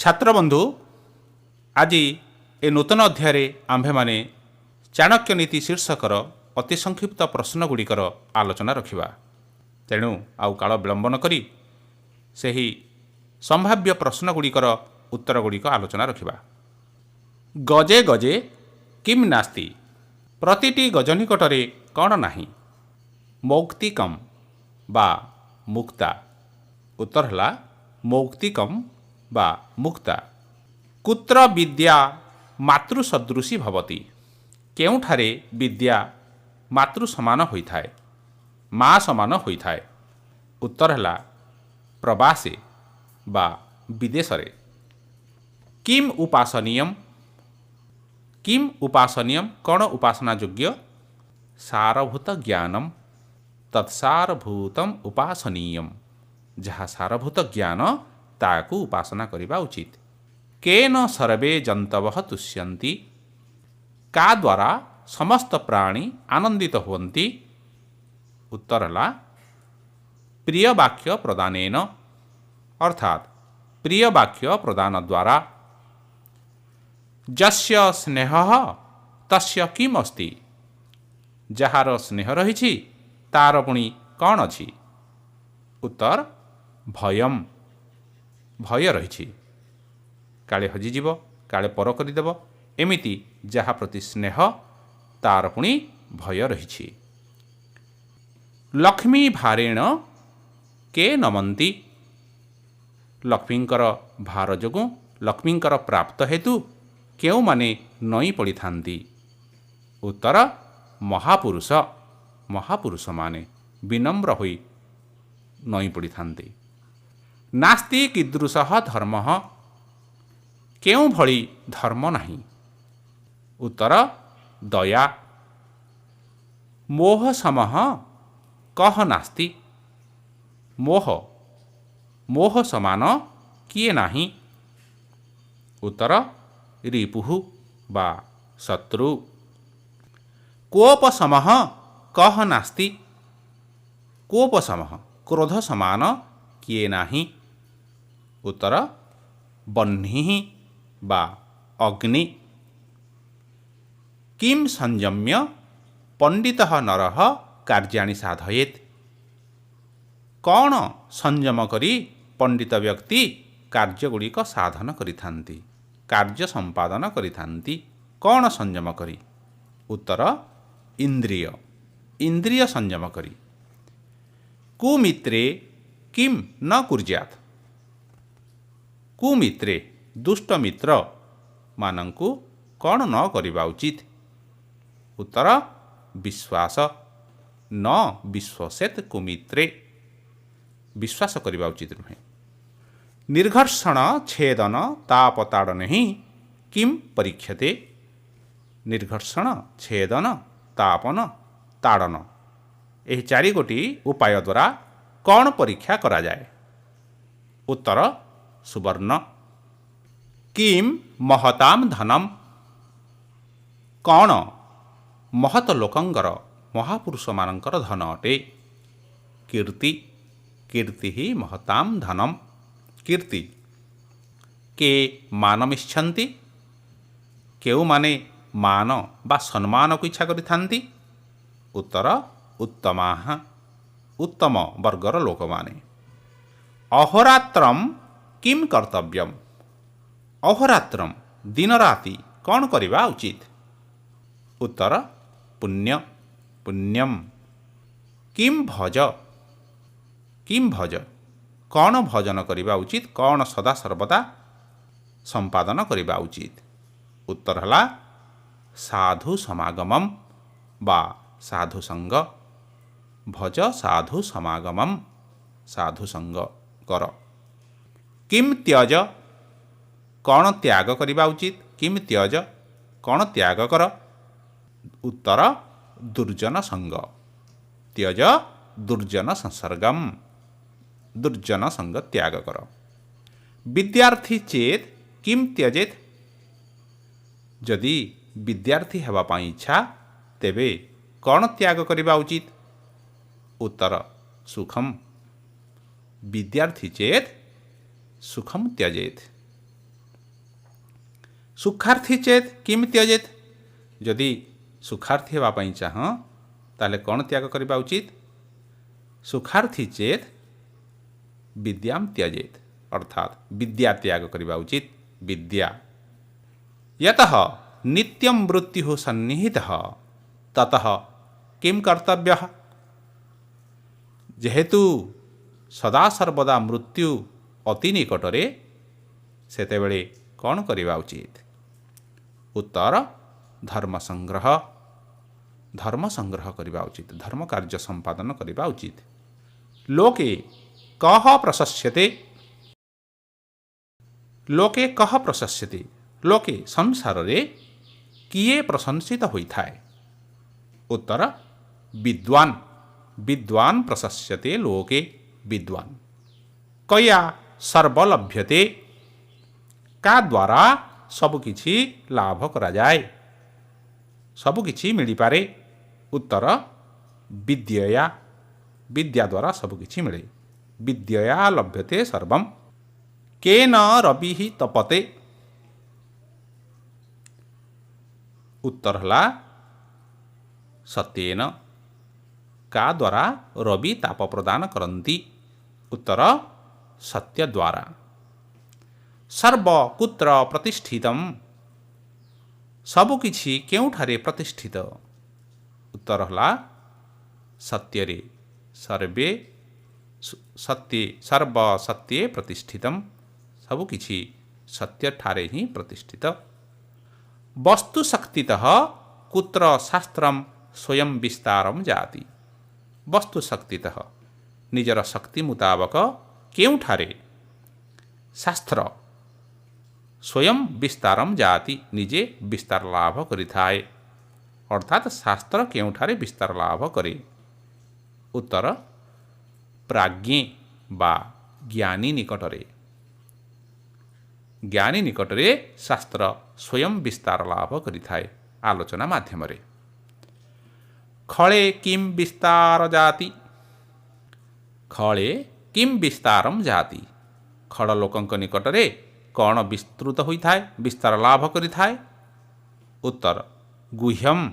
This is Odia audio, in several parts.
ଛାତ୍ରବନ୍ଧୁ, ଆଜି ଏ ନୂତନ ଅଧ୍ୟାୟରେ ଆମ୍ଭେମାନେ ଚାଣକ୍ୟ ନୀତି ଶୀର୍ଷକର ଅତି ସଂକ୍ଷିପ୍ତ ପ୍ରଶ୍ନଗୁଡ଼ିକର ଆଲୋଚନା ରଖିବା। ତେଣୁ ଆଉ କାଳ ବିଳମ୍ବ ନ କରି ସେହି ସମ୍ଭାବ୍ୟ ପ୍ରଶ୍ନଗୁଡ଼ିକର ଉତ୍ତରଗୁଡ଼ିକ ଆଲୋଚନା ରଖିବା। ଗଜେ ଗଜେ କିମ୍ ନାସ୍ତି? ପ୍ରତିଟି ଗଜ ନିକଟରେ କ'ଣ ନାହିଁ? ମୌକ୍ତିକମ୍ ବା ମୁକ୍ତା। ଉତ୍ତର ହେଲା ମୌକ୍ତିକମ୍ ବା ମୁକ୍ତା। କୁତ୍ର ବିଦ୍ୟା ମାତୃସଦୃଶୀ ଭବତି? କେଉଁଠାରେ ବିଦ୍ୟା ମାତୃ ସମାନ ହୋଇଥାଏ, ମା ସମାନ ହୋଇଥାଏ? ଉତ୍ତର ହେଲା ପ୍ରବାସେ ବା ବିଦେଶରେ। କିମ୍ ଉପାସନୀୟମ୍? କିମ୍ ଉପାସନୀୟମ୍? କ'ଣ ଉପାସନା ଯୋଗ୍ୟ? ସାରଭୂତ ଜ୍ଞାନମ୍। ତତ୍ସାରଭୂତମ୍ ଉପାସନୀୟମ୍। ଯାହା ସାରଭୂତ ଜ୍ଞାନ, ତାକୁ ଉପାସନା କରିବା ଉଚିତ। କେନ ସର୍ବେ ଜନ୍ତବଃ ତୁଷ୍ୟନ୍ତି? କା ଦ୍ୱାରା ସମସ୍ତ ପ୍ରାଣୀ ଆନନ୍ଦିତ ହୁଅନ୍ତି? ଉତ୍ତର ହେଲା ପ୍ରିୟ ବାକ୍ୟ ପ୍ରଦାନେନ, ଅର୍ଥାତ୍ ପ୍ରିୟ ବାକ୍ୟ ପ୍ରଦାନ ଦ୍ୱାରା। ଯସ୍ୟ ସ୍ନେହ ତସ୍ୟ କିମ୍ ଅସ୍ତି? ଯାହାର ସ୍ନେହ ରହିଛି, ତାର ପୁଣି କ'ଣ ଅଛି? ଉତ୍ତର ଭୟମ୍, ଭୟ ରହିଛି। କାଳେ ହଜିଯିବ, କାଳେ ପର କରିଦେବ, ଏମିତି ଯାହା ପ୍ରତି ସ୍ନେହ, ତାର ପୁଣି ଭୟ ରହିଛି। ଲକ୍ଷ୍ମୀ ଭାରେଣ କେ ନମନ୍ତି? ଲକ୍ଷ୍ମୀଙ୍କର ଭାର ଯୋଗୁଁ, ଲକ୍ଷ୍ମୀଙ୍କର ପ୍ରାପ୍ତ ହେତୁ କେଉଁମାନେ ନଇଁ ପଡ଼ିଥାନ୍ତି? ଉତ୍ତର ମହାପୁରୁଷ। ମହାପୁରୁଷମାନେ ବିନମ୍ର ହୋଇ ନଇଁ ପଡ଼ିଥାନ୍ତି। ନାସ୍ତି କୀଦୃଶଃ ଧର୍ମ? କେଉଁଭଳି ଧର୍ମ ନାହିଁ? ଉତ୍ତର ଦୟା। ମୋହ ସମଃ କହ ନାସ୍ତି? ମୋହ ସମାନ କିଏ ନାହିଁ? ଉତ୍ତର ରିପୁଃ ବା ଶତ୍ରୁ। କୋପସମଃ କହ ନାସ୍ତି? କୋପସମଃ, କ୍ରୋଧ ସମାନ କିଏ ନାହିଁ? ଉତ୍ତର ବହ୍ନିଃ ବା ଅଗ୍ନି। କିମ୍ ସଂଯମ୍ୟ ପଣ୍ଡିତଃ ନରଃ କାର୍ଯ୍ୟାଣି ସାଧୟେତ୍? କ'ଣ ସଂଯମ କରି ପଣ୍ଡିତ ବ୍ୟକ୍ତି କାର୍ଯ୍ୟଗୁଡ଼ିକ ସାଧନ କରିଥାନ୍ତି, କାର୍ଯ୍ୟ ସମ୍ପାଦନ କରିଥାନ୍ତି? କ'ଣ ସଂଯମ କରି? ଉତ୍ତର ଇନ୍ଦ୍ରିୟ, ଇନ୍ଦ୍ରିୟ ସଂଯମ କରି। କୁମିତ୍ରେ କିମ୍ ନ କୁର୍ଯ୍ୟାତ୍? କୁମିତ୍ରେ, ଦୁଷ୍ଟ ମିତ୍ର ମାନଙ୍କୁ କ'ଣ ନ କରିବା ଉଚିତ? ଉତ୍ତର ବିଶ୍ୱାସ। ନ ବିଶ୍ୱସେତ୍ କୁମିତ୍ରେ, ବିଶ୍ୱାସ କରିବା ଉଚିତ ନୁହେଁ। ନିର୍ଘର୍ଷଣ ଛେଦନ ତାପତାଡ଼ନେହି କିମ୍ ପରୀକ୍ଷତେ? ନିର୍ଘର୍ଷଣ, ଛେଦନ, ତାପନ, ତାଡ଼ନ, ଏହି ଚାରିଗୋଟି ଉପାୟ ଦ୍ୱାରା କ'ଣ ପରୀକ୍ଷା କରାଯାଏ? ଉତ୍ତର ସୁବର୍ଣ୍ଣ। କିମ୍ ମହତାମ ଧନମ୍? କ'ଣ ମହତ ଲୋକଙ୍କର, ମହାପୁରୁଷମାନଙ୍କର ଧନ ଅଟେ? କୀର୍ତ୍ତି। କୀର୍ତ୍ତି ହିଁ ମହତାମ ଧନମ୍, କୀର୍ତ୍ତି। କେ ମାନମିଚ୍ଛନ୍ତି? କେଉଁମାନେ ମାନ ବା ସମ୍ମାନକୁ ଇଚ୍ଛା କରିଥାନ୍ତି? ଉତ୍ତର ଉତ୍ତମାଃ, ଉତ୍ତମ ବର୍ଗର ଲୋକମାନେ। ଅହୋରାତ୍ରମ୍ କିମ୍ କର୍ତ୍ତବ୍ୟମ୍? ଅହୋରାତ୍ରମ୍, ଦିନ ରାତି କ'ଣ କରିବା ଉଚିତ? ଉତ୍ତର ପୁଣ୍ୟ, ପୁଣ୍ୟମ୍। କିମ୍ ଭଜ? କିମ୍ ଭଜ, କ'ଣ ଭଜନ କରିବା ଉଚିତ, କ'ଣ ସଦା ସର୍ବଦା ସମ୍ପାଦନ କରିବା ଉଚିତ? ଉତ୍ତର ହେଲା ସାଧୁ ସମାଗମମ୍ ବା ସାଧୁ ସଙ୍ଗ। ଭଜ ସାଧୁ ସମାଗମମ୍, ସାଧୁ ସଙ୍ଗ କର। କିମ୍ ତ୍ୟଜ? କ'ଣ ତ୍ୟାଗ କରିବା ଉଚିତ? କିମ୍ ତ୍ୟଜ, କ'ଣ ତ୍ୟାଗ କର? ଉତ୍ତର ଦୁର୍ଜନ ସଙ୍ଗ। ତ୍ୟଜ ଦୁର୍ଜନ ସଂସର୍ଗମ୍, ଦୁର୍ଜନ ସଙ୍ଗ ତ୍ୟାଗ କର। ବିଦ୍ୟାର୍ଥୀ ଚେତ୍ କିମ୍ ତ୍ୟଜେତ୍? ଯଦି ବିଦ୍ୟାର୍ଥୀ ହେବା ପାଇଁ ଇଚ୍ଛା, ତେବେ କ'ଣ ତ୍ୟାଗ କରିବା ଉଚିତ? ଉତ୍ତର ସୁଖମ୍। ବିଦ୍ୟାର୍ଥୀ ଚେତ୍ ସୁଖମ୍ ତ୍ୟଜେତ୍। ସୁଖାର୍ଥୀ ଚେତ୍ କିମ୍ ତ୍ୟଜେତ୍? ଯଦି ସୁଖାର୍ଥୀ ହେବା ପାଇଁ ଚାହଁ ତାହେଲେ କ'ଣ ତ୍ୟାଗ କରିବା ଉଚିତ? ସୁଖାର୍ଥୀ ଚେତ୍ ବିଦ୍ୟାମ୍ ତ୍ୟଜେତ୍, ଅର୍ଥାତ୍ ବିଦ୍ୟା ତ୍ୟାଗ କରିବା ଉଚିତ। ବିଦ୍ୟା ୟତଃ ନିତ୍ୟಂ ମୃତ୍ୟୁଃ ସନ୍ନିହିତଃ ତତଃ କିମ୍ କର୍ତ୍ତବ୍ୟଃ? ଯେହେତୁ ସଦାସର୍ବଦା ମୃତ୍ୟୁ ଅତି ନିକଟରେ, ସେତେବେଳେ କ'ଣ କରିବା ଉଚିତ? ଉତ୍ତର, ଧର୍ମ ସଂଗ୍ରହ। ଧର୍ମ ସଂଗ୍ରହ କରିବା ଉଚିତ, ଧର୍ମ କାର୍ଯ୍ୟ ସମ୍ପାଦନ କରିବା ଉଚିତ। ଲୋକେ କହ ପ୍ରଶସ୍ୟତେ? ଲୋକେ କହ ପ୍ରଶସ୍ୟତେ? ଲୋକେ, ସଂସାରରେ କିଏ ପ୍ରଶଂସିତ ହୋଇଥାଏ? ଉତ୍ତର, ବିଦ୍ୱାନ। ବିଦ୍ୱାନ ପ୍ରଶସ୍ୟତେ ଲୋକେ, ବିଦ୍ୱାନ। କୟା ସର୍ବଲଭ୍ୟତେ? କା ଦ୍ୱାରା ସବୁକିଛି ଲାଭ କରାଯାଏ, ସବୁକିଛି ମିଳିପାରେ? ଉତ୍ତର, ବିଦ୍ୟୟା। ବିଦ୍ୟା ଦ୍ୱାରା ସବୁକିଛି ମିଳେ। ବିଦ୍ୟୟା ଲଭ୍ୟତେ ସର୍ବମ୍। କେନ ରବି ତପତେ? ଉତ୍ତର ହେଲା ସତ୍ୟେନ। କା ଦ୍ୱାରା ରବି ତାପ ପ୍ରଦାନ କରନ୍ତି? ଉତ୍ତର, ସତ୍ୟ ଦ୍ୱାରା। ସର୍ବ କୁତ୍ର ପ୍ରତିଷ୍ଠିତମ୍? ସବୁକିଛି କେଉଁଠାରେ ପ୍ରତିଷ୍ଠିତ? ଉତ୍ତର ହେଲା ସତ୍ୟରେ। ସର୍ବେ ସତ୍ୟେ, ସର୍ବ ସତ୍ୟେ ପ୍ରତିଷ୍ଠିତମ୍। ସବୁକିଛି ସତ୍ୟଠାରେ ହିଁ ପ୍ରତିଷ୍ଠିତ। ବସ୍ତୁ ଶକ୍ତିତଃ କୁତ୍ର ଶାସ୍ତ୍ରମ୍ ସ୍ୱୟଂ ବିସ୍ତାରମ୍ ଜାତି? ବସ୍ତୁ ଶକ୍ତିତଃ, ନିଜର ଶକ୍ତି ମୁତାବକ କେଉଁଠାରେ ଶାସ୍ତ୍ର ସ୍ୱୟଂ ବିସ୍ତାରମ୍ ଜାତି, ନିଜେ ବିସ୍ତାର ଲାଭ କରିଥାଏ, ଅର୍ଥାତ୍ ଶାସ୍ତ୍ର କେଉଁଠାରେ ବିସ୍ତାର ଲାଭ କରେ? ଉତ୍ତର, ପ୍ରାଜ୍ଞେ ବା ଜ୍ଞାନୀ ନିକଟରେ। ଜ୍ଞାନୀ ନିକଟରେ ଶାସ୍ତ୍ର ସ୍ୱୟଂ ବିସ୍ତାର ଲାଭ କରିଥାଏ ଆଲୋଚନା ମାଧ୍ୟମରେ। ଖଳେ କିମ୍ ବିସ୍ତାର ଜାତି? ଖଳେ କିମ୍ ବିସ୍ତାରମ୍ ଜାତି? ଖଳ ଲୋକଙ୍କ ନିକଟରେ କ'ଣ ବିସ୍ତୃତ ହୋଇଥାଏ, ବିସ୍ତାର ଲାଭ କରିଥାଏ? ଉତ୍ତର, ଗୁହ୍ୟମ୍,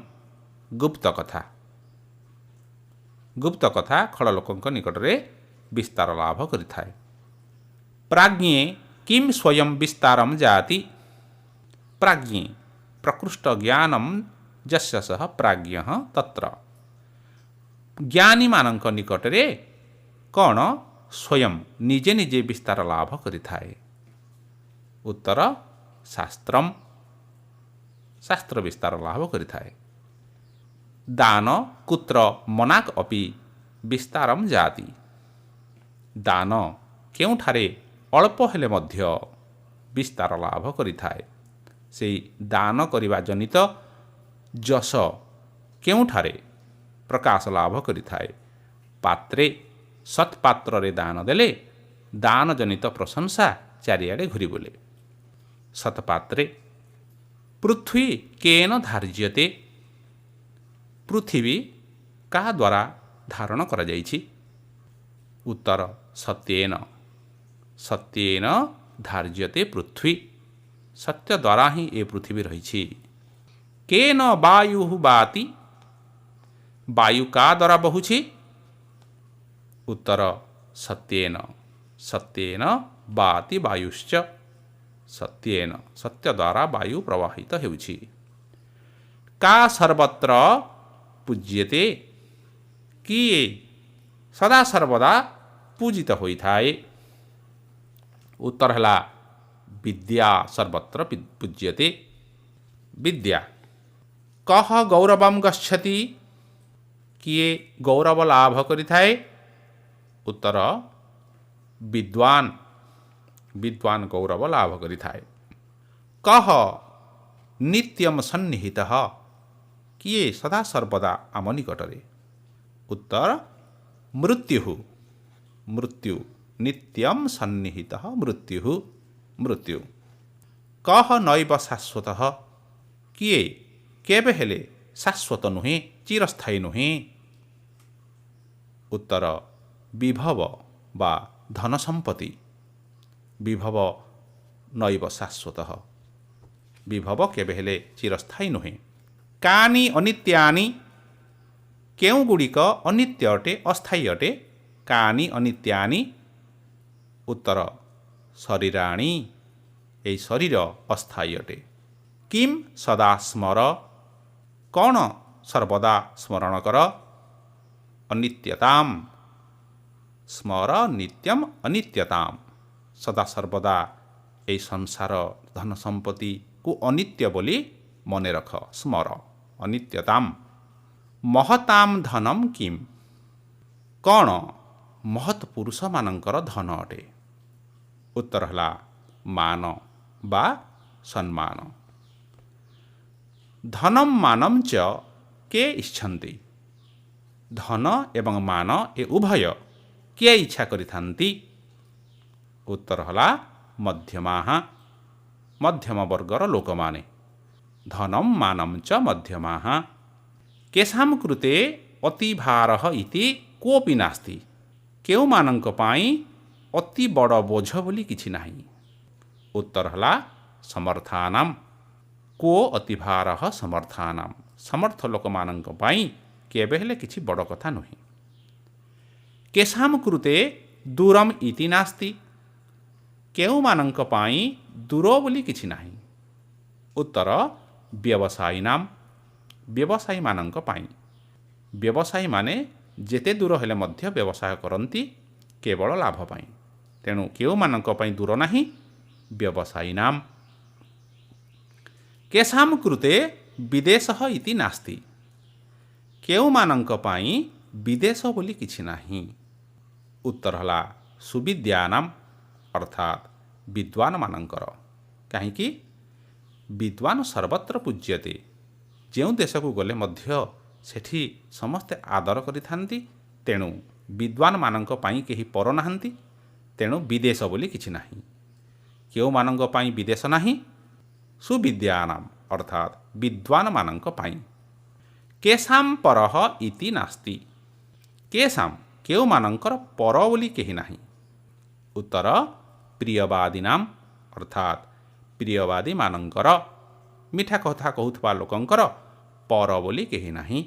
ଗୁପ୍ତ କଥା। ଗୁପ୍ତ କଥା ଖଳ ଲୋକଙ୍କ ନିକଟରେ ବିସ୍ତାର ଲାଭ କରିଥାଏ। ପ୍ରାଜ୍ଞେ କିମ୍ ସ୍ୱୟଂ ବିସ୍ତାରମ୍ ଜାତି? ପ୍ରାଜ୍ଞେ, ପ୍ରକୃଷ୍ଟ ଜ୍ଞାନମ୍ ଯସ୍ୟ ସହ ପ୍ରାଜ୍ଞଃ ତତ୍ର। ଜ୍ଞାନୀମାନଙ୍କ ନିକଟରେ କ'ଣ ସ୍ୱୟଂ ନିଜେ ନିଜେ ବିସ୍ତାର ଲାଭ କରିଥାଏ? ଉତ୍ତର, ଶାସ୍ତ୍ରମ୍, ଶାସ୍ତ୍ର ବିସ୍ତାର ଲାଭ କରିଥାଏ। ଦାନ କୁତ୍ର ମନାକ୍ ଅପି ବିସ୍ତାରମ୍ ଜାତି? ଦାନ କେଉଁଠାରେ ଅଳ୍ପ ହେଲେ ମଧ୍ୟ ବିସ୍ତାର ଲାଭ କରିଥାଏ? ସେଇ ଦାନ କରିବା ଜନିତ ଯଶ କେଉଁଠାରେ ପ୍ରକାଶ ଲାଭ କରିଥାଏ? ପାତ୍ରେ, ସତ୍ପାତ୍ରରେ ଦାନ ଦେଲେ ଦାନ ଜନିତ ପ୍ରଶଂସା ଚାରିଆଡ଼େ ଘୁରି ବୁଲେ। ସତ୍ପାତ୍ରେ। ପୃଥ୍ୱୀ କେନ ଧାର୍ଯ୍ୟତେ? ପୃଥିବୀ କାହା ଦ୍ୱାରା ଧାରଣ କରାଯାଇଛି? ଉତ୍ତର, ସତ୍ୟେନ। ସତ୍ୟେନ ଧାର୍ଯ୍ୟତେ ପୃଥ୍ୱୀ। ସତ୍ୟ ଦ୍ୱାରା ହିଁ ଏ ପୃଥିବୀ ରହିଛି। କେନ ବାୟୁ ବାତି? ବାୟୁ କା ଦ୍ୱାରା ବହୁଛି? ଉତ୍ତର, ସତ୍ୟେନ। ସତ୍ୟେନ ବାତି ବାୟୁଶ୍ଚ। ସତ୍ୟେନ, ସତ୍ୟ ଦ୍ୱାରା ବାୟୁ ପ୍ରବାହିତ ହେଉଛି। କା ସର୍ବତ୍ର ପୂଜ୍ୟତେ? କିଏ ସଦା ସର୍ବଦା ପୂଜିତ ହୋଇଥାଏ? ଉତ୍ତର ହେଲା ବିଦ୍ୟା ସର୍ବତ୍ର ପୂଜ୍ୟତେ, ବିଦ୍ୟା। କହ ଗୌରବମ୍ ଗଚ୍ଛତି? କିଏ ଗୌରବ ଲାଭ କରିଥାଏ? ଉତ୍ତର, ବିଦ୍ୱାନ। ବିଦ୍ୱାନ ଗୌରବ ଲାଭ କରିଥାଏ। କହ ନିତ୍ୟମ ସନ୍ନିହିତ? କିଏ ସଦା ସର୍ବଦା ଆମ ନିକଟରେ? ଉତ୍ତର, ମୃତ୍ୟୁ। ମୃତ୍ୟୁ ନିତ୍ୟମ ସନ୍ନିହିତ ମୃତ୍ୟୁ, ମୃତ୍ୟୁ। କହ ନୈବ ଶାଶ୍ୱତଃ? କିଏ କେବେ ହେଲେ ଶାଶ୍ୱତ ନୁହେଁ, ଚିରସ୍ଥାୟୀ ନୁହେଁ? ଉତ୍ତର, ବିଭବ ବା ଧନ ସମ୍ପତ୍ତି। ବିଭବ ନୈବ ଶାଶ୍ୱତଃ, ବିଭବ କେବେ ହେଲେ ଚିରସ୍ଥାୟୀ ନୁହେଁ। କାନି ଅନିତ୍ୟାନି, କେଉଁଗୁଡ଼ିକ ଅନିତ୍ୟ ଅଟେ, ଅସ୍ଥାୟୀ ଅଟେ? କାନି ଅନିତ୍ୟାନି, ଉତ୍ତର ଶରୀରାଣୀ, ଏହି ଶରୀର ଅସ୍ଥାୟୀ ଅଟେ। କିମ୍ ସଦା ସ୍ମର, କ'ଣ ସର୍ବଦା ସ୍ମରଣ କର? ଅନିତ୍ୟତାମ୍, ସ୍ମର ନିତ୍ୟମ ଅନିତ୍ୟତାମ୍, ସଦା ସର୍ବଦା ଏହି ସଂସାର ଧନ ସମ୍ପତ୍ତିକୁ ଅନିତ୍ୟ ବୋଲି ମନେ ରଖ, ସ୍ମର ଅନିତ୍ୟତାମ୍। ମହତାମ୍ ଧନମ୍ କିମ୍, କ'ଣ ମହତ୍ ପୁରୁଷମାନଙ୍କର ଧନ ଅଟେ? ଉତ୍ତର ହେଲା ମାନ ବା ସମ୍ମାନ। ଧନମ୍ ମାନମ୍ ଚ କେ ଇଚ୍ଛନ୍ତି, ଧନ ଏବଂ ମାନ ଏ ଉଭୟ କିଏ ଇଚ୍ଛା କରିଥାନ୍ତି? ଉତ୍ତର ହେଲା ମଧ୍ୟମାହା, ମଧ୍ୟମ ବର୍ଗର ଲୋକମାନେ। ଧନମ୍ ମାନମ୍ ଚ ମଧ୍ୟମାହା। କେଷାମ କୃତେ ଅତିଭାରଃ ଇତି କୋପି ନାସ୍ତି, କେଉଁମାନଙ୍କ ପାଇଁ ଅତି ବଡ଼ ବୋଝ ବୋଲି କିଛି ନାହିଁ? ଉତ୍ତର ହେଲା ସମର୍ଥାନାମ। କୋ ଅତିଭାରଃ ସମର୍ଥାନାମ, ସମର୍ଥ ଲୋକମାନଙ୍କ ପାଇଁ କେବେ ହେଲେ କିଛି ବଡ଼ କଥା ନୁହେଁ। କେଷାମ କୃତେ ଦୂରମ୍ ଇତି ନାସ୍ତି, କେଉଁମାନଙ୍କ ପାଇଁ ଦୂର ବୋଲି କିଛି ନାହିଁ? ଉତ୍ତର ବ୍ୟବସାୟିନାମ, ବ୍ୟବସାୟୀମାନଙ୍କ ପାଇଁ। ବ୍ୟବସାୟୀମାନେ ଯେତେ ଦୂର ହେଲେ ମଧ୍ୟ ବ୍ୟବସାୟ କରନ୍ତି କେବଳ ଲାଭ ପାଇଁ। ତେଣୁ କେଉଁମାନଙ୍କ ପାଇଁ ଦୂର ନାହିଁ? ବ୍ୟବସାୟିନାମ। କେଷାମ କୃତେ ବିଦେଶଃ ଇତି ନାସ୍ତି, କେଉଁମାନଙ୍କ ପାଇଁ ବିଦେଶ ବୋଲି କିଛି ନାହିଁ? ଉତ୍ତର ହେଲା ସୁବିଦ୍ୟାନାମ, ଅର୍ଥାତ୍ ବିଦ୍ୱାନମାନଙ୍କର। କାହିଁକି? ବିଦ୍ୱାନ ସର୍ବତ୍ର ପୂଜ୍ୟତେ, ଯେଉଁ ଦେଶକୁ ଗଲେ ମଧ୍ୟ ସେଠି ସମସ୍ତେ ଆଦର କରିଥାନ୍ତି। ତେଣୁ ବିଦ୍ୱାନମାନଙ୍କ ପାଇଁ କେହି ପର ନାହାନ୍ତି, ତେଣୁ ବିଦେଶ ବୋଲି କିଛି ନାହିଁ। କେଉଁମାନଙ୍କ ପାଇଁ ବିଦେଶ ନାହିଁ? ସୁବିଦ୍ୟାନାମ, ଅର୍ଥାତ୍ ବିଦ୍ୱାନମାନଙ୍କ ପାଇଁ। କେଷାମ ପରହ ଇତି ନାସ୍ତି, କେଷାମ କେଉଁମାନଙ୍କର ପର ବୋଲି କେହି ନାହିଁ? ଉତ୍ତର ପ୍ରିୟବାଦୀନାମ, ଅର୍ଥାତ୍ ପ୍ରିୟବାଦୀମାନଙ୍କର, ମିଠା କଥା କହୁଥିବା ଲୋକଙ୍କର ପର ବୋଲି କେହି ନାହିଁ।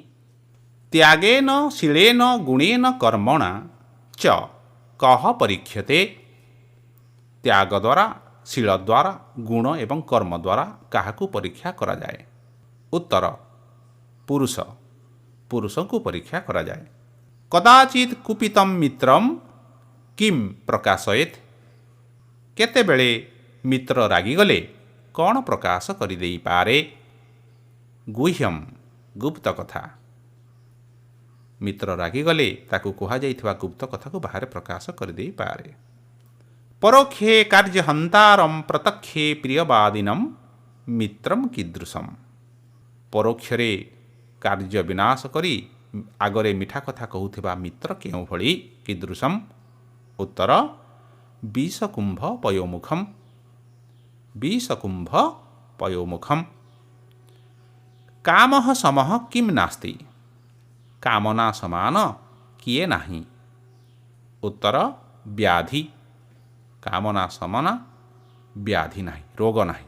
ତ୍ୟାଗେନ ଶୀଳେନ ଗୁଣେନ କର୍ମଣା ଚ କହ ପରୀକ୍ଷତେ, ତ୍ୟାଗ ଦ୍ୱାରା, ଶୀଳ ଦ୍ୱାରା, ଗୁଣ ଏବଂ କର୍ମ ଦ୍ୱାରା କାହାକୁ ପରୀକ୍ଷା କରାଯାଏ? ଉତ୍ତର ପୁରୁଷ, ପୁରୁଷଙ୍କୁ ପରୀକ୍ଷା କରାଯାଏ। କଦାଚିତ୍ କୁପିତମ୍ ମିତ୍ରମ୍ କିମ୍ ପ୍ରକାଶୟେତ୍, କେତେବେଳେ ମିତ୍ର ରାଗିଗଲେ କ'ଣ ପ୍ରକାଶ କରିଦେଇପାରେ? ଗୁହ୍ୟମ୍, ଗୁପ୍ତ କଥା। ମିତ୍ର ରାଗିଗଲେ ତାକୁ କୁହାଯାଇଥିବା ଗୁପ୍ତ କଥାକୁ ବାହାରେ ପ୍ରକାଶ କରିଦେଇପାରେ। ପରୋକ୍ଷେ କାର୍ଯ୍ୟହନ୍ତାରମ୍ ପ୍ରତ୍ୟକ୍ଷେ ପ୍ରିୟବାଦିନମ୍ ମିତ୍ରମ୍ କୀଦୃଶମ୍, ପରୋକ୍ଷରେ କାର୍ଯ୍ୟ ବିନାଶ କରି ଆଗରେ ମିଠା କଥା କହୁଥିବା ମିତ୍ର କେଉଁଭଳି? କୀଦୃଶମ୍। ଉତ୍ତର ବିଷକୁମ୍ଭ ପୟୋମୁଖମ୍, ବିଷକୁମ୍ଭ ପୟୋମୁଖମ୍। କାମଃ ସମଃ କିମ୍ ନାସ୍ତି, କାମନା ସମାନ କିଏ ନାହିଁ? ଉତ୍ତର ବ୍ୟାଧି, କାମନା ସମାନ ବ୍ୟାଧି ନାହିଁ, ରୋଗ ନାହିଁ।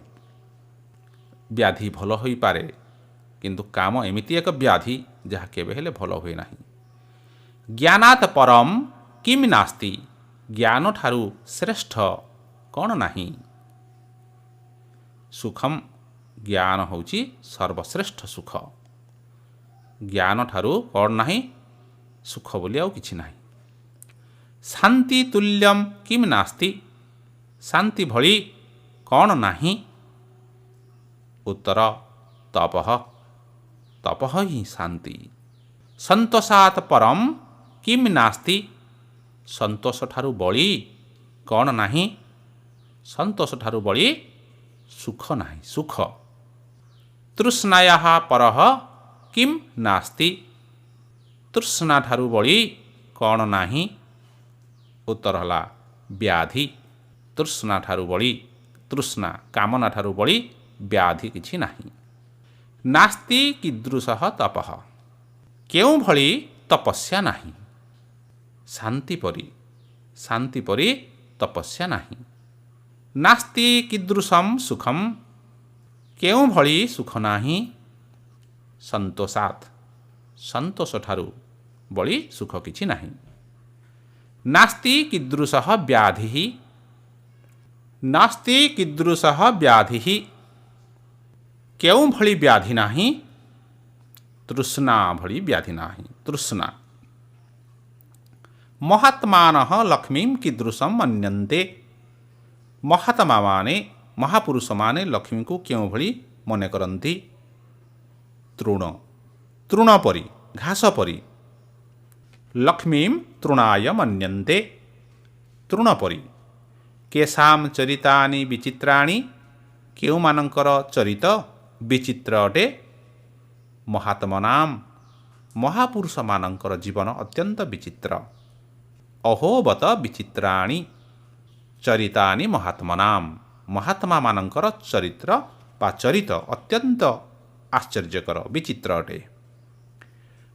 ବ୍ୟାଧି ଭଲ ହୋଇପାରେ, କିନ୍ତୁ କାମ ଏମିତି ଏକ ବ୍ୟାଧି ଯାହା କେବେ ହେଲେ ଭଲ ହୁଏ ନାହିଁ। ଜ୍ଞାନାତ୍ ପରମ୍ କିମ୍ ନାସ୍ତି, ଜ୍ଞାନଠାରୁ ଶ୍ରେଷ୍ଠ କ'ଣ ନାହିଁ? ସୁଖମ୍, ଜ୍ଞାନ ହେଉଛି ସର୍ବଶ୍ରେଷ୍ଠ ସୁଖ। ଜ୍ଞାନଠାରୁ କ'ଣ ନାହିଁ? ସୁଖ ବୋଲି ଆଉ କିଛି ନାହିଁ। ଶାନ୍ତି ତୁଲ୍ୟମ୍ କିମ୍ ନାସ୍ତି, ଶାନ୍ତି ଭଳି କ'ଣ ନାହିଁ? ଉତ୍ତର ତପଃ, ତପଃ ହିଁ ଶାନ୍ତି। ସନ୍ତୋଷାତ୍ ପରମ୍ କିମ୍ ନାସ୍ତି, ସନ୍ତୋଷଠାରୁ ବଳି କ'ଣ ନାହିଁ? ସନ୍ତୋଷଠାରୁ ବଳି ସୁଖ ନାହିଁ, ସୁଖ। ତୃଷ୍ଣାୟାଃ ପରଃ କିମ୍ ନାସ୍ତି, ତୃଷ୍ଣାଠାରୁ ବଳି କ'ଣ ନାହିଁ? ଉତ୍ତର ହେଲା ବ୍ୟାଧି, ତୃଷ୍ଣାଠାରୁ ବଳି, ତୃଷ୍ଣା କାମନାଠାରୁ ବଳି ବ୍ୟାଧି କିଛି ନାହିଁ। ନାସ୍ତି କୀଦୃଶଃ ତପଃ, କେଉଁଭଳି ତପସ୍ୟା ନାହିଁ? ଶାନ୍ତି ପରି, ଶାନ୍ତି ପରି ତପସ୍ୟା ନାହିଁ। ନାସ୍ତି କୀଦୃଶମ୍ ସୁଖମ୍, କେଉଁଭଳି ସୁଖ ନାହିଁ? ସନ୍ତୋଷାତ୍, ସନ୍ତୋଷଠାରୁ ବଳି ସୁଖ କିଛି ନାହିଁ। ନାସ୍ତି କୀଦୃଶଃ ବ୍ୟାଧିଃ। ନାସ୍ତି କୀଦୃଶଃ ବ୍ୟାଧିଃ। କେଉଁଭଳି ବ୍ୟାଧି ନାହିଁ? ତୃଷ୍ଣା ଭଳି ବ୍ୟାଧି ନାହିଁ, ତୃଷ୍ଣା। ମହାତ୍ମାନଃ ଲକ୍ଷ୍ମୀଂ କୀଦୃଶಂ ମନ୍ୟନ୍ତେ। ମହାତ୍ମାମାନେ, ମହାପୁରୁଷମାନେ ଲକ୍ଷ୍ମୀଙ୍କୁ କେଉଁଭଳି ମନେ କରନ୍ତି? ତୃଣ, ତୃଣ ପରି, ଘାସ ପରି। ଲକ୍ଷ୍ମୀଂ ତୃଣାୟ ମନ୍ୟନ୍ତେ, ତୃଣ ପରି। କେଷାମ ଚରିତାନି ବିଚିତ୍ରାଣି। କେଉଁମାନଙ୍କର ଚରିତ ବିଚିତ୍ର ଅଟେ? ମହାତ୍ମନାମ, ମହାପୁରୁଷମାନଙ୍କର ଜୀବନ ଅତ୍ୟନ୍ତ ବିଚିତ୍ର। ଅହୋବତ ବିଚିତ୍ରାଣି ଚରିତାନି ମହାତ୍ମନାମ, ମହାତ୍ମାମାନଙ୍କର ଚରିତ୍ର ବା ଚରିତ ଅତ୍ୟନ୍ତ ଆଶ୍ଚର୍ଯ୍ୟକର, ବିଚିତ୍ର ଅଟେ।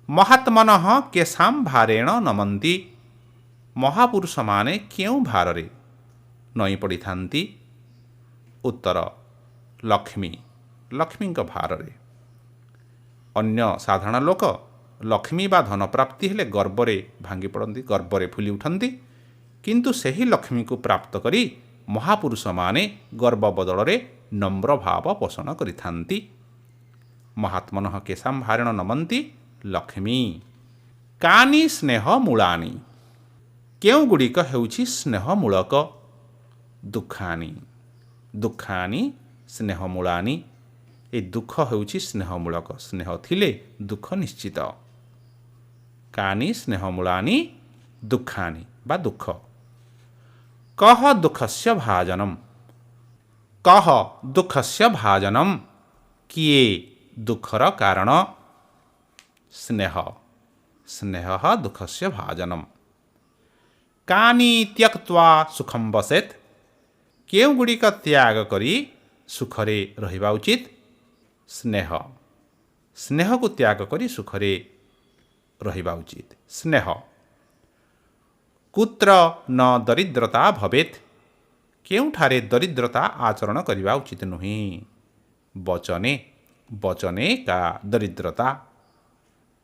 ମହାତ୍ମନଃ କେଷାମ ଭାରେଣ ନମନ୍ତି। ମହାପୁରୁଷମାନେ କେଉଁ ଭାରରେ ନଇଁ ପଡ଼ିଥାନ୍ତି? ଉତ୍ତର, ଲକ୍ଷ୍ମୀ, ଲକ୍ଷ୍ମୀଙ୍କ ଭାରରେ। ଅନ୍ୟ ସାଧାରଣ ଲୋକ ଲକ୍ଷ୍ମୀ ବା ଧନ ପ୍ରାପ୍ତି ହେଲେ ଗର୍ବରେ ଭାଙ୍ଗି ପଡ଼ନ୍ତି, ଗର୍ବରେ ଫୁଲି ଉଠନ୍ତି। କିନ୍ତୁ ସେହି ଲକ୍ଷ୍ମୀକୁ ପ୍ରାପ୍ତ କରି ମହାପୁରୁଷମାନେ ଗର୍ବ ବଦଳରେ ନମ୍ର ଭାବ ପୋଷଣ କରିଥାନ୍ତି। ମହାତ୍ମନଃ କେଷାମ ଭାରେଣ ନମନ୍ତି? ଲକ୍ଷ୍ମୀ। କାନି ସ୍ନେହ ମୂଳାନି। କେଉଁଗୁଡ଼ିକ ହେଉଛି ସ୍ନେହମୂଳକ? ଦୁଃଖାନି, ଦୁଃଖାନି ସ୍ନେହମୂଳାନି। ଏ ଦୁଃଖ ହେଉଛି ସ୍ନେହମୂଳକ। ସ୍ନେହ ଥିଲେ ଦୁଃଖ ନିଶ୍ଚିତ। କାନି ସ୍ନେହମୂଳାନି? ଦୁଃଖାନି ବା ଦୁଃଖ। କହ ଦୁଃଖସ୍ୟ ଭାଜନମ୍। କହ ଦୁଃଖସ୍ୟ ଭାଜନମ୍। କିଏ ଦୁଃଖର କାରଣ? ସ୍ନେହ, ସ୍ନେହ ଦୁଃଖସ୍ୟ ଭାଜନମ୍। କାନି ତ୍ୟକ୍ତ୍ୱା ସୁଖಂ ବସେତ୍। କେଉଁଗୁଡ଼ିକ ତ୍ୟାଗ କରି ସୁଖରେ ରହିବା ଉଚିତ? ସ୍ନେହ, ସ୍ନେହକୁ ତ୍ୟାଗ କରି ସୁଖରେ ରହିବା ଉଚିତ, ସ୍ନେହ। କୁତ୍ର ନ ଦରିଦ୍ରତା ଭବେତ୍। କେଉଁଠାରେ ଦରିଦ୍ରତା ଆଚରଣ କରିବା ଉଚିତ ନୁହେଁ? ବଚନେ, ବଚନେ କା ଦରିଦ୍ରତା।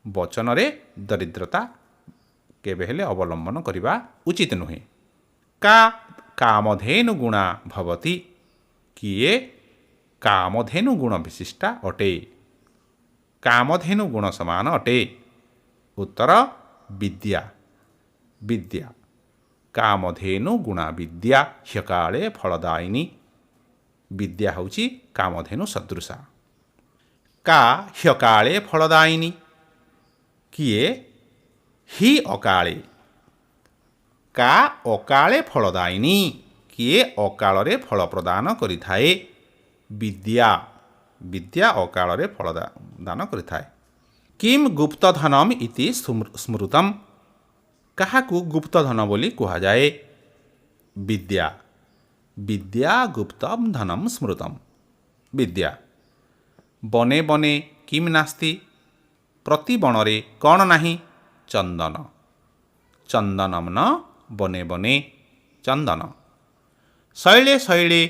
ବଚନରେ ଦରିଦ୍ରତା କେବେ ହେଲେ ଅବଲମ୍ବନ କରିବା ଉଚିତ ନୁହେଁ। କା କାମଧେନୁ ଗୁଣା ଭବତି। କିଏ କାମଧେନୁ ଗୁଣ ବିଶିଷ୍ଟା ଅଟେ, କାମଧେନୁ ଗୁଣ ସମାନ ଅଟେ? ଉତ୍ତର, ବିଦ୍ୟା, ବିଦ୍ୟା। କାମଧେନୁ ଗୁଣା ବିଦ୍ୟା ହ୍ୟକାଳେ ଫଳଦାୟିନୀ। ବିଦ୍ୟା ହେଉଛି କାମଧେନୁ ସଦୃଶା। କା ହ୍ୟକାଳେ ଫଳଦାୟିନୀ। କିଏ ହି ଅକାଳେ, କା ଅକାଳେ ଫଳଦାୟିନୀ। କିଏ ଅକାଳରେ ଫଳ ପ୍ରଦାନ କରିଥାଏ? ବିଦ୍ୟା, ବିଦ୍ୟା ଅକାଳରେ ଫଳଦାନ କରିଥାଏ। କିମ୍ ଗୁପ୍ତଧନମ୍ ଇତି ସ୍ମୃତମ୍। କାହାକୁ ଗୁପ୍ତଧନ ବୋଲି କୁହାଯାଏ? ବିଦ୍ୟା, ବିଦ୍ୟା ଗୁପ୍ତମ୍ ଧନମ୍ ସ୍ମୃତମ୍, ବିଦ୍ୟା। ବନେ ବନେ କିମ୍ ନାସ୍ତି। ପ୍ରତି ବଣରେ କ'ଣ ନାହିଁ? ଚନ୍ଦନ, ଚନ୍ଦନମ୍ ନ ବନେ ବନେ, ଚନ୍ଦନ। ଶୈଳେ ଶୈଳେ